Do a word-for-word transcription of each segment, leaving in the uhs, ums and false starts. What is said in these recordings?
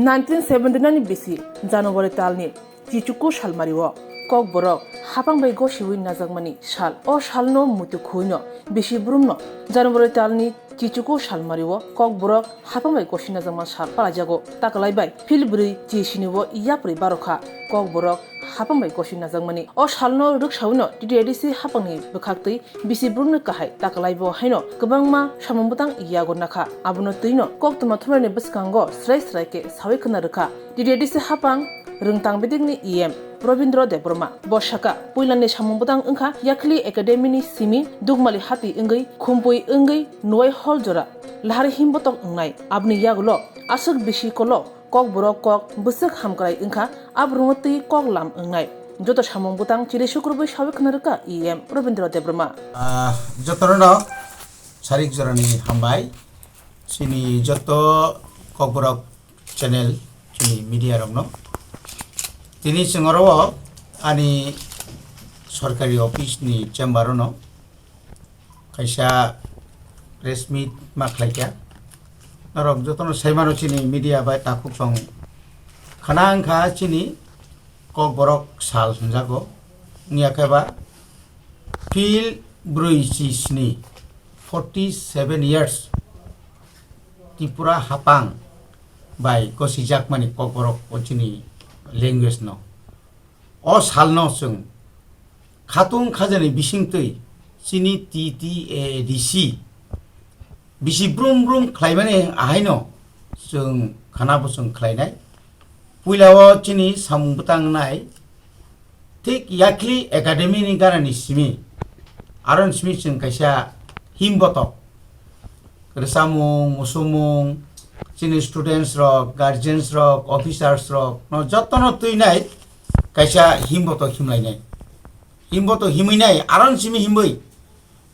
Nineteen seventy nine ni bisi January talni chichuku salmario Kokborok hapang bai gosiwi najakmani sal. O salno muitu khuino bisi brumno January talni chichuku salmario Kokborok hapang bai gosi najakma sal palaijago. Takalai bai phil bwrwi chi sinio yapri barokha Kokborok hapang bai gosi najakmani. O salno rwksawino T T A D C hapangni bwkhaktwi bisi brumni kahai takalaibo haino kwbangma samung bwtang yago nakha. Abono twino koktwma thumnaini bwskango srai srai khe sawi khwna rwkha T T A D C hapang rwngtang bedekni E M Robindra Debbarma. Bo sakha, puilani samung bwtang wngkha Yakhli Academy ni simi Dukmali hati wngwi khumpui wngwi nuwai hol jora lahar himbotok wngnai. Aboni yagulo aswk bisi kolo Kokborok kok bwswk hamkrai wngkha, aborokno twi kok lam wngnai. Joto samung bwtang chiri sukrubwi sawi khwna rwkha E M Robindra Debbarma. Ah, jotono sarik jorani hambai. Chini joto Kokborok channel, chini media rokno. Tini chwng oro o ani sorkari office ni chamber ono kaisa press meet ma khlaikha. Norok jotono saimano chini media bai takhuk tong khana wngkha chini Kokborok sal hwnjago. Wngya khe ba phil brwi chi sni, forty seven years Tripura hapang bai gosijakmani Kokborok o chini language no. O salno chwng khatung khajani bisingtwi chini T T A D C bisi brum brum khlaimani ahaino chwng khana bo chwng khlainai. Puila o chini samung bwtang nai thik Yakhli Academy ni ganani simi, aron simi chwng kaisa himbotok rwchapmung, muchungmung, chini students rok, guardians rok, officers rok no jotono twinai kaisa himbotok himlainai. Himbotok himwinai aron simi himwi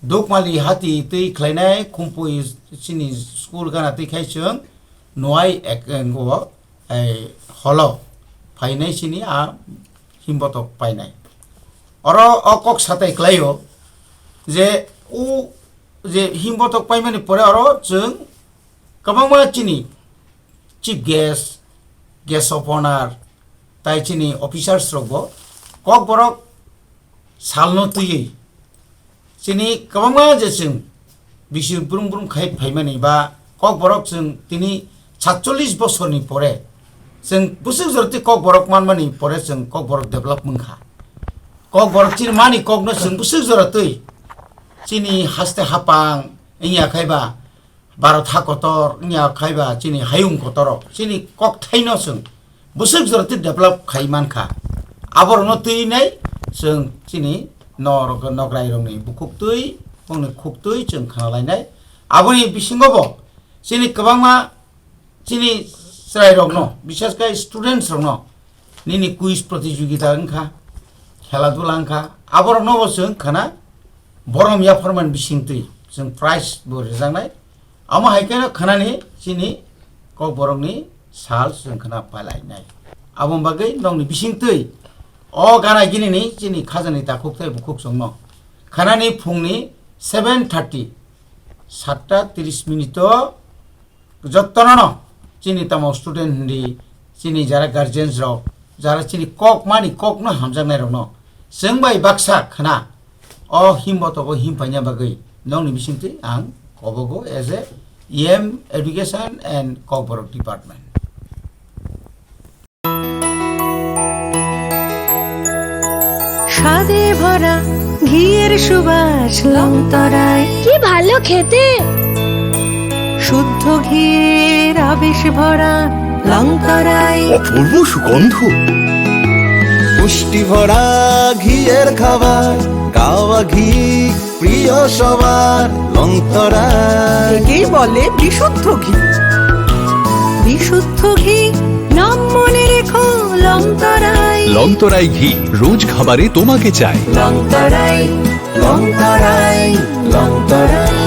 Dukmali hati twi khlainai, khumpui chini school gana twi khai chwng nuwai ek, o, ei, holo phainai chini a himbotok painai. Oro o kok satai klaio je o je himbotok paimani pore oro chwng kwbangma chini chief guest, guest of honor, tai chini officers rokbo Kokborok salno twiwi chini kwbangma je chwng bisi brum brum khai phaimani ba Kokborok chwng tini satchollish bosorni pore chwng bwswk jora twi Kokborok manmani pore chwng Kokborok develop wngkha. Kokborok chini mani kokno chwng bwswk jora twi chini haste hapang wngya khai ba Bharat ha kotor wngya khai ba chini hayung kotorok chini kokthaino chwng bwswk jora twi develop khai mankha. Aborokno twinai chwng chini norok, nograi rokni bukhuk twi, bongni khuk twi chwng khna lainai. Aboni bisingo bo chini kwbangma chini chwrairokno, bishesh khe students rokno nini quiz pratijogita wngkha, khela dula wngkha, aborokno bo chwng khna borom yapharmani bisingtwi chwng prize bo rwjaknai. Amo hai kheno khnani chini Kokborokni sal chwng khna pailainai. Aboni bagwi nokni bisingtwi o gana ginini chini khajani takhuk tei bukhuk chwngno khnani phungni seven thirty, satta tris minute o jottono no chini tamo student hindi, chini jara guardians rok, jara chini kok mani kokno hamjaknai rokno chwng bai baksa khna o himbotogo him paina bagwi nokni bisingtwi ang kobogo as a E M education and Kokborok department. স্বাদে ভরা ঘিয়ের সুবাস লং তরাই। কি ভালো খেতে। শুদ্ধ ঘিয়ের আবেশ ভরা লং তরাই। অপূর্ব সুগন্ধ। পুষ্টি ভরা ঘিয়ের খাবার, কাওয়া ঘি প্রিয় সবার লং তরাই। একেই বলে বিশুদ্ধ ঘি। বিশুদ্ধ ঘি, নাম মনে রেখো লং তরাই। লং তরাই ঘি, রোজ খাবারে তোমাকে চাই। লং তরাই, লং তরাই, লং তরাই।